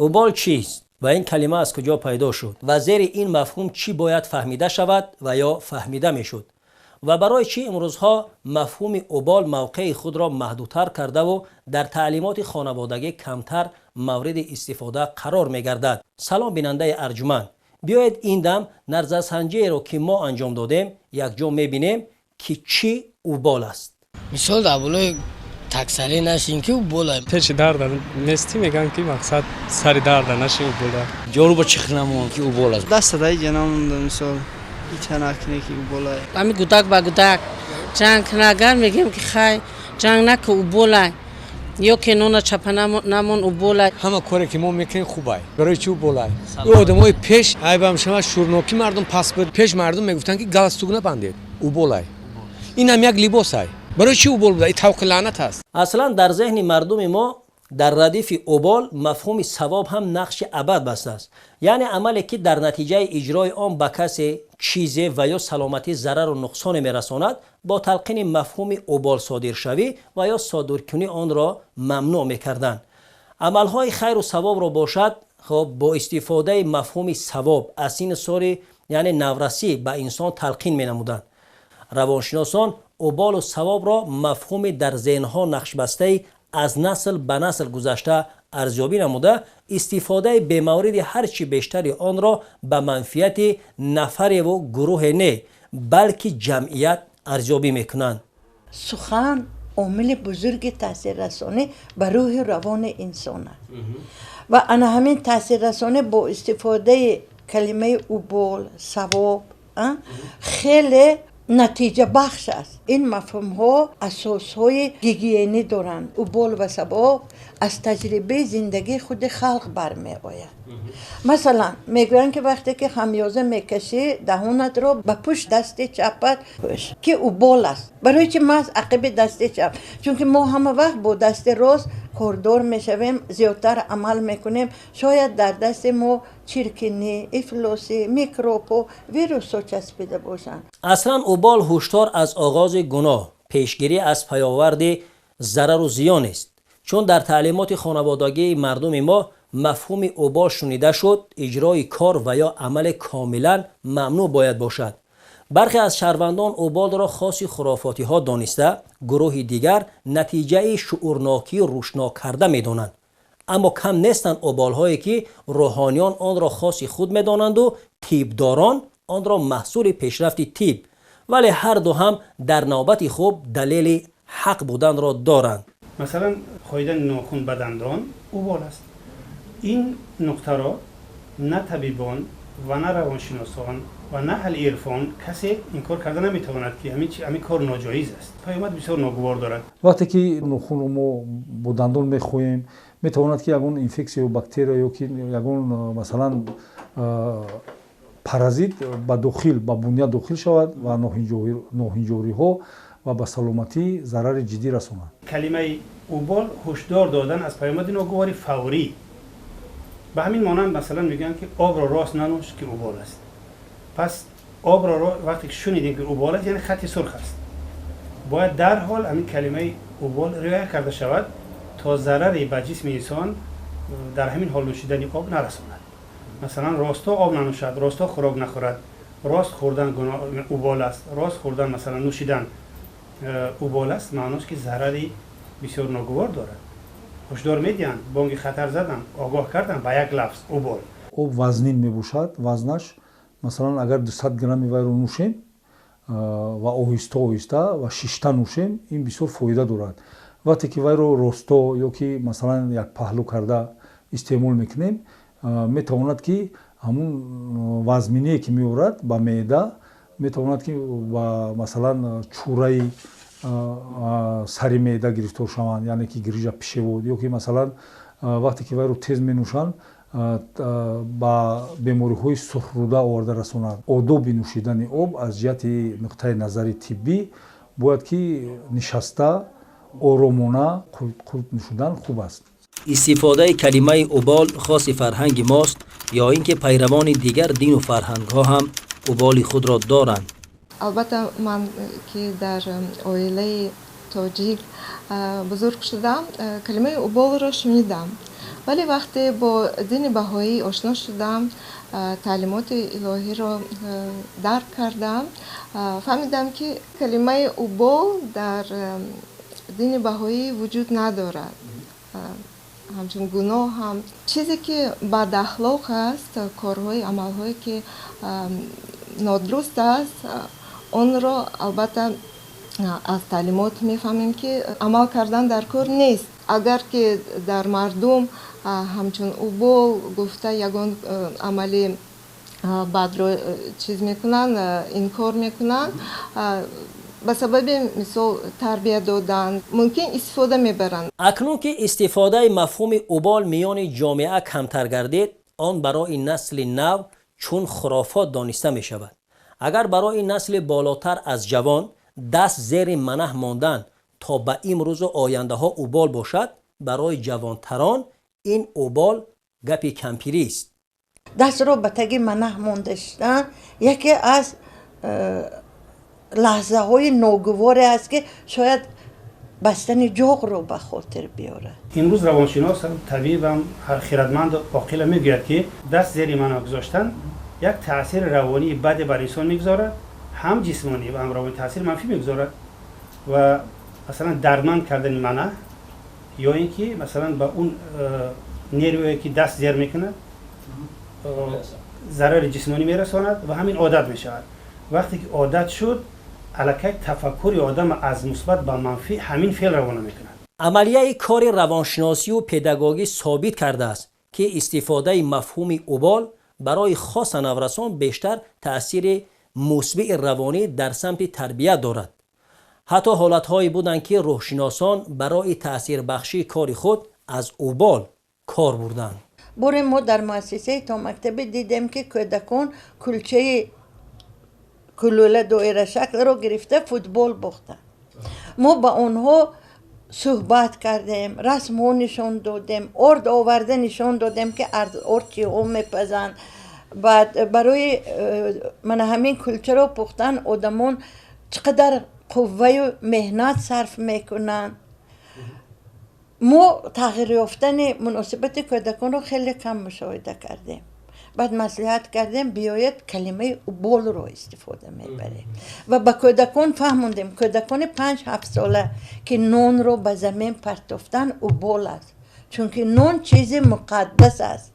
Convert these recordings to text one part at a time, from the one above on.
Убол чист ва ин калима аз куҷо пайдо шуд ва зери ин мафҳум чӣ бояд фаҳмида шавад ва ё фаҳмида мешуд? Ва барои чӣ имрӯзҳо мафҳуми убол мавқеи худро маҳдудтар кардаву дар таълимоти хонаводагӣ камтар мавриди истифода қарор мегардад? Салом, бинандаи арҷуманд! Биёед, ин дам назарсанҷиеро, ки мо анҷом додем, якҷо мебинем, ки чӣ убол аст. Мисол, дар болои таксаре нашин, ки убола. Пеши дарда нестӣ, мегӯянд, ки мақсад сари дарда нашин, убола. Ҷоруба чих намон, ки убол аст. Даста даи ҷанам, мисол, ича накунӣ, ки убола. Ҳами гудак ба гудак ҷанг кунагар, мегӯем, ки хай, ҷанг наку, убола, ё ки нона чапа намон, убола. Ҳама коре, ки мо мекунем, хубай. Барои чӣ уболай? Ӯ одамои пеш айбам шава, шурнокӣ мардум пас буд. Пеш мардум мегуфтанд, ки галстук набандед, уболай. Инам як либосай. Барои чӣ убол буда? И тавқи лаънат аст. Аслан дар зеҳни мардуми мо дар радифи убол мафҳуми савоб ҳам нақши абад бастааст, яъне амале, ки дар натиҷаи иҷрои он ба касе, чизе ва ё саломатӣ зарару нуқсоне мерасонад, бо талқини мафҳуми убол содиршавӣ ва ё содиркунӣ онро мамнӯъ мекарданд. Амалҳои хайру савобро бошад, хоб, бо истифодаи мафҳуми савоб аз синни соли, яъне наврасӣ, ба инсон талқин менамуданд. Равоншиносон уболу савобро мафҳуми дар зеҳнҳо нақшбастаи аз насл ба насл гузашта арзёбӣ намуда, истифодаи бемавриди ҳар чӣ бештари онро ба манфиати нафареву гурӯҳе не, балки ҷамъият арзёбӣ мекунанд. Сухан омили бузурги таъсиррасонӣ ба рӯҳи равони инсон аст ва ана ҳамин таъсиррасонӣ бо истифодаи калимаи убол, савоб хеле натиҷабахш аст. Ин мафҳумҳо асосҳои гигиенӣ доранд. Убол ва савоб аз таҷрибаи зиндагии худи халқ бармеояд. Масалан, мегӯянд, ки вақте ки хамёза мекашӣ, даҳонатро ба пушт дасти чапат пӯш, ки убол аст. Барои чи маҳз ақиби дасти чап? Чунки мо ҳама вақт бо дасти рост кордор мешавем, зиёдтар амал мекунем. Шояд дар дасти мо чиркинӣ, ифлосӣ, микробҳо, вирусҳо часпида бошанд. Аслан убол ҳушдор аз оғози гуноҳ, пешгирӣ аз паёварди зарару зиёнест. Чун дар таълимоти хонаводагии мардуми мо мафҳуми убол шунида шуд, иҷрои кор ва ё амале комилан мамнӯъ бояд бошад. Бархе аз шаҳрвандон уболро хоси хурофотиҳо дониста, гурӯҳи дигар натиҷаи шуурнокию рушднок карда медонанд. Аммо кам нестанд уболҳое, ки рӯҳониён онро хоси худ медонанду тибдорон онро маҳсули пешрафти тиб, вале ҳарду ҳам дар навбати хуб далели ҳақ буданро доранд. Масалан, хоидани нохун ба дандон убол аст. Ин нуқтаро на табибон ва на равоншиносон ва на аҳли ирфон касе инкор карда наметавонад, ки ҳамин кор ноҷоиз аст, паёмад бисёр ногувор дорад. Вақте ки нохунро мо бо дандон мехоҳем, метавонад, ки ягон инфексия ё бактерия ё ки ягон, масалан, паразит ба дохил, ба буня дохил шавад ва ноҳинҷориҳо ва ба саломатӣ зарари ҷиддӣ расонад. Калимаи убол ҳушдор додан аз паёмади ногувори фаврӣ. Ба ҳамин монанд, масалан, мегӯянд, ки обро рост нанӯш, ки убол аст. Пас обро вақте ки шунидем, ки убол аст, яъне хати сурх аст, бояд дарҳол ҳамин калимаи убол риоя карда шавад, то зараре ба ҷисми инсон дар ҳамин ҳол нӯшидани об нарасонад. Масалан, росто об нанӯшад, росто хӯрок нахӯрад. Рост хӯрдан убол аст, рост хӯрдан, масалан, нӯшидан убол аст. Маънош, ки зарари бисёр ногувор дорад. Ҳушдор медиҳанд, бонги хатар задан, огоҳ кардан ба як лафз убол. Об вазнин мебошад. Вазнаш, масалан, агар 200 грамми вайро нӯшем ва оҳиста оҳиста ва шишта нӯшем, ин бисёр фоида дорад. Вақте ки вайро росто ё ки, масалан, як паҳлӯ карда истеъмол мекунем, метавонад, ки ҳамун вазминие, ки меорад ба меъда, метавонад, ки ба, масалан, чӯраи сари меъда гирифтор шаванд, яъне ки грыжа пищевод, ё ки, масалан, вақте ки вайро тез менӯшанд, ба бемориҳои сурхрӯда оварда расонад. Одоби нӯшидани об аз ҷиҳати нуқтаи назари тиббӣ бояд, ки нишаста, оромона қулт нӯшидан хуб аст. Истифодаи калимаи убол хоси фарҳанги мост ё ин ки пайравони дигар дину фарҳангҳо ҳам уболи худро доранд? Албатта, ман ки дар оилаи тоҷик бузург шудам, калимаи уболро шунидам. Вале вақте бо дини баҳоӣ ошно шудам, таълимоти илоҳиро дарк кардам, фаҳмидам, ки калимаи убол дар дини баҳоӣ вуҷуд надорад. Ҳамчун гуноҳ ҳам чизе ки бадахлоқ аст, корҳои, амалҳое ки нодуруст аст, онро албатта аз таълимот мефаҳмем, ки амал кардан дар кор нест. Агар ки дар мардум ҳамчун убол гуфта ягон амали бадро чиз мекунанд, инкор мекунанд, ба сабаби мисол тарбия додан мумкин истифода мебаранд. Акнун ки истифодаи мафҳуми убол миёни ҷомеа камтар гардид, он барои насли нав чун хурофот дониста мешавад. Агар барои насли болотар аз ҷавон даст зери манаҳ мондан то ба имрӯзу ояндаҳо убол бошад, барои ҷавонтарон ин убол гапи кампирист. Дастро ба таги манаҳ монда шудан яке аз лаҳзаҳои ногуворе аст, ки шояд бастани ҷоғро ба хотир биёрад. Имрӯз равоншиносам, табибам, ҳар хирадманду оқила мегӯяд, ки даст зери манаҳ гузоштан як таъсири равонии баде бар инсон мегузорад, ҳам ҷисмонӣ ва ҳам равонӣ таъсири манфӣ мегузорад. Ва масалан дарманд кардани манаҳ ё ин ки масалан ба он нерве ки даст зер мекунад, зарари ҷисмонӣ мерасонад ва ҳамин одат мешавад. Вақте ки одат шуд, аллакай тафаккури одам аз мусбат ба манфӣ ҳамин феъл равона мекунад. Амалияи кори равоншиносию педагогӣ собит кардааст, ки истифодаи мафҳуми убол барои хоса наврасон бештар таъсири мусбии равонӣ дар самти тарбият дорад. Ҳатто ҳолатҳое буданд, ки рӯҳшиносон барои таъсирбахшии кори худ аз убол кор бурданд. Боре мо дар муассисаи томактабӣ дидем, ки кӯдакон кулчаи кулӯла доирашаклро гирифта футбол бохтанд. Мо ба онҳо суҳбат кардем, расмҳо нишон додем, орд оварда нишон додем, ки аз орд чиҳо мепазанд. Баъд барои мана ҳамин кулчаро пухтан одамон чӣ қадар қувваю меҳнат сарф мекунанд. Мо тағйир ёфтани муносибати кӯдаконро хеле кам мушоҳида кардем. Баъд маслиҳат кардем, биёед калимаи уболро истифода мебарем, ва ба кӯдакон фаҳмондем, кӯдакони 5-7 сола, ки нонро ба замин партофтан убол аст, чунки нон чизи муқаддас аст.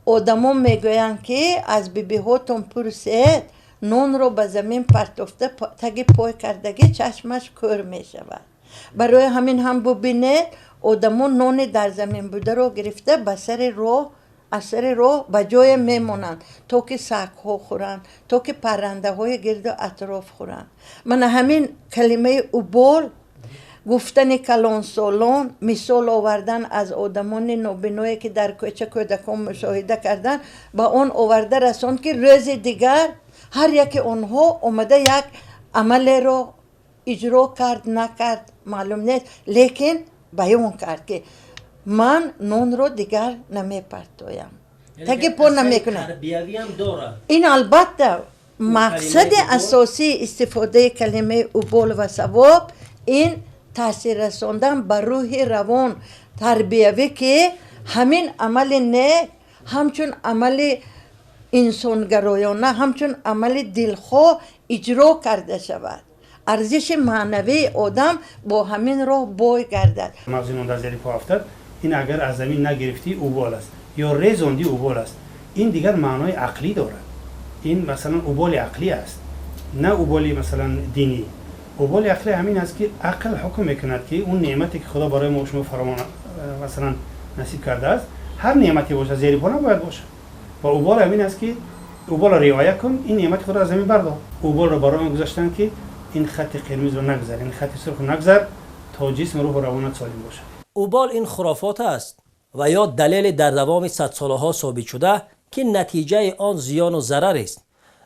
Одамон мегӯянд, ки аз бибиҳотон пурсед, нонро ба замин партофта таги пой кардагӣ чашмаш кӯр мешавад. Барои ҳамин ҳам бубинед, одамон нони дар замин бударо гирифта ба сари роҳ, аз сари роҳ ба ҷое мемонанд, то ки сагҳо хӯранд, то ки паррандаҳои гирду атроф хӯранд. Мана ҳамин калимаи убол гуфтани калонсолон, мисол овардан аз одамони нобиное, ки дар кӯча кӯдакон мушоҳида карданд, ба он оварда расонд, ки рӯзи дигар ҳар яке онҳо омада як амалеро иҷро кард, накард, маълум нест, лекин баён кард, ки ман нонро дигар намепартоям, таги по намекунам. Ин албатта мақсади асосии истифодаи калимаи убол ва савоб ин таъсир расондан ба рӯҳи равон тарбиявӣ, ки ҳамин амали нек ҳамчун амали инсонгароёна, ҳамчун амали дилхоҳ иҷро карда шавад, арзиши маънавии одам бо ҳамин роҳ бой гардад. Мағзи нон дар зери по афтад, ин агар аз замин нагирифтӣ, убол аст, ё резондӣ, убол аст. Ин дигар маънои ақлӣ дорад. Ин масалан уболи ақлӣ аст, на уболи масалан динӣ. Уболи ақлӣ ҳамин аст, ки ақл ҳукм мекунад, ки он неъмате ки Худо барои мо шумо фаровон масалан насиб кардааст, ҳар неъмате бошад, зери по набояд бошад. Ва убол ҳамин аст, ки уболро риоя кун, ин неъмати худро аз замин бардор. Уболро барои он гузоштанд, ки ин хатти қирмизро нагузар, ин хатти сурхро нагузар, то ҷисм, рӯҳу равонат солим бошад. Убол ин хурофот аст ва ё далеле дар давоми садсолаҳо собит шуда, ки натиҷаи он зиёну зарарест.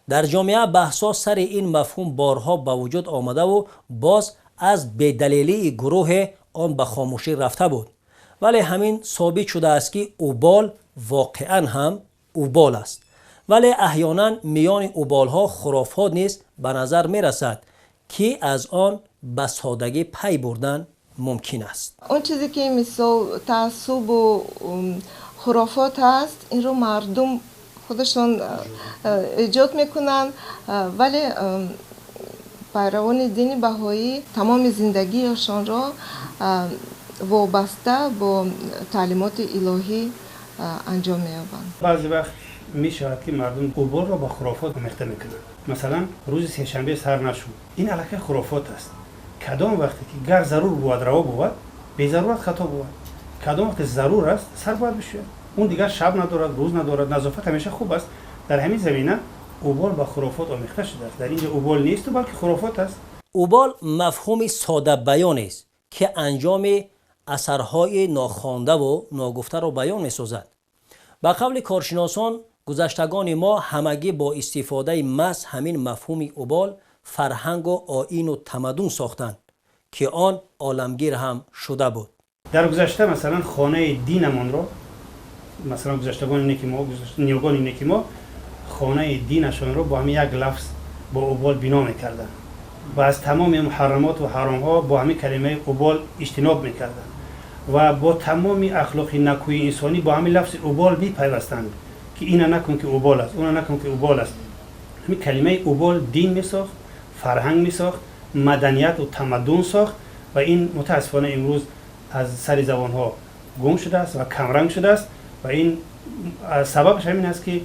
Дар ҷомеа баҳсҳо сари ин мафҳум борҳо ба вуҷуд омадаву боз аз бедалелии гурӯҳе он ба хомӯшӣ рафта буд. Вале ҳамин собит шудааст, ки убол воқеан ҳам убол аст. Вале аҳёнан миёни уболҳо хурофот низ ба назар мерасад, ки аз он ба содагӣ пай бурдан мумкин аст. Он чизе ки мисол таассубу хурофот ҳаст, инро мардум худашон эҷод мекунанд, вале пайравони дини баҳоӣ тамоми зиндагиашонро вобаста бо таълимоти илоҳӣ анҷом меёбанд. Баъзе вақт мешавад, ки мардум уболро ба хурофот омехта мекунанд. Масалан, рӯзи сешанбе сар нашуд, ин аллакай хурофот аст. Кадом вақте ки гар зарур бувад, раво бувад, безарурат хато бувад. Кадом вақте зарур аст, сар бояд бишӯяд, он дигар шаб надорад, рӯз надорад, назофат ҳамеша хуб аст. Дар ҳамин замина убол ба хурофот омехта шудааст. Дар инҷо убол несту, балки хурофот аст. Убол мафҳуми содабаёнест, ки анҷоми асарҳои нохондаву ногуфтаро баён месозад. Ба қавли коршиносон, гузаштагони мо ҳамагӣ бо истифодаи маҳз ҳамин мафҳуми убол фарҳангу оину тамаддун сохтанд, ки он оламгир ҳам шуда буд. Дар гузашта, масалан, хонаи динамонро, масалан, гузаштагони неки мо, ниёгони неки мо хонаи динашонро бо ҳамин як лафз, бо убол бино мекарданд ва аз тамоми муҳаррамот ва ҳаромҳо бо ҳамин калимаи убол иҷтиноб мекарданд ва бо тамоми ахлоқи накӯи инсонӣ бо ҳамин лафзи убол мепайвастанд, ки ина накун, ки убол аст, уна накун, ки убол аст. Ҳамин калимаи убол дин месохт, фарҳанг месохт, маданияту тамаддун сохт ва ин мутаассифона имрӯз аз сари забонҳо гум шудааст ва камранг шудааст. Ва ин сабабаш ҳамин аст, ки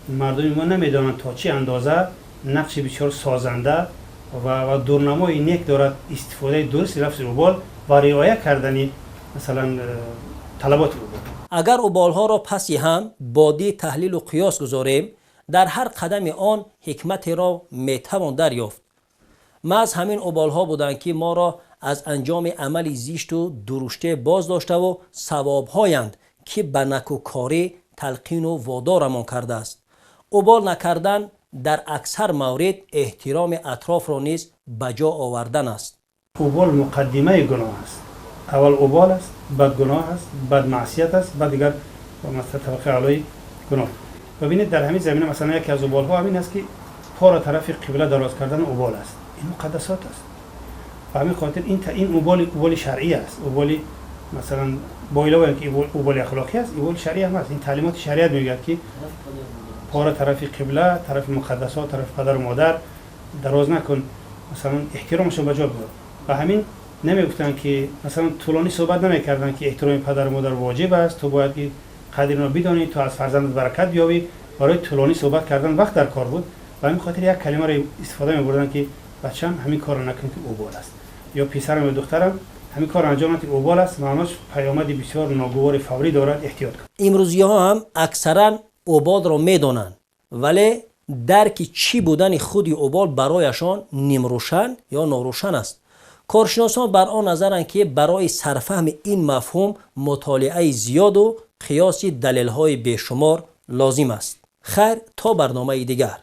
мардуми мо намедонанд, то чӣ андоза нақши бисёр созанда ва дурнамои нек дорад истифодаи дурусти лафзи убол ва риоя кардани, масалан, талаботи убол. Агар уболҳоро паси ҳам бодӣ таҳлилу қиёс гузорем, дар ҳар қадами он ҳикматеро метавон дарёфт. Маҳз ҳамин уболҳо буданд, ки моро аз анҷоми амали зишту дуруште боз доштаву савобҳоянд, ки ба накӯкорӣ талқину водорамон кардааст. Убол накардан дар аксар маврид эҳтироми атрофро низ ба ҷо овардан аст. Убол муқаддимаи гуноҳ аст. Аввал убол аст, баъд гуноҳ аст, баъд маъсият аст, баъд дигар табақаи аълои гуноҳ. Бибинед, дар ҳамин замина, масалан, яке аз уболҳо ҳамин аст, ки поро тарафи қибла дароз кардан убол аст. Ин муқаддасот аст. Ба ҳамин хотир ин уболи шаръӣ аст. Уболи, масалан, бо илова ки уболи ахлоқӣ аст, уболи шаръӣ ҳам аст. Ин таълимоти шариат мегӯяд, ки пора тарафи қибла, тарафи муқаддасот, тарафи падару модар дароз накун, масалан, эҳтиромашон ба ҷо бигзор. Ба ҳамин намегуфтанд, ки, масалан, тӯлонӣ суҳбат намекарданд, ки эҳтироми падару модар воҷиб аст, ту бояд ки қадри инро бидонӣ, то аз фарзандат баракат биёбӣ. Барои тӯлонӣ суҳбат кардан вақт дар кор буд. Ба ҳамин хотир як калимаро истифода мебурданд, ки бачам, ҳамин корро накун, ки убол аст, ё писарам ё духтарам, ҳамин корро анҷом над, ки убол аст, маънош паёмади бисёр ногувори фаврӣ дорад, эҳтиёт кун. Имрӯзиҳо ҳам аксаран уболро медонанд, вале дарки чӣ будани худи убол барояшон нимрӯшан ё норӯшан аст. Коршиносон бар он назаранд, ки барои сарфаҳми ин мафҳум мутолиаи зиёду қиёси далелҳои бешумор лозим аст. Хайр, то барномаи дигар.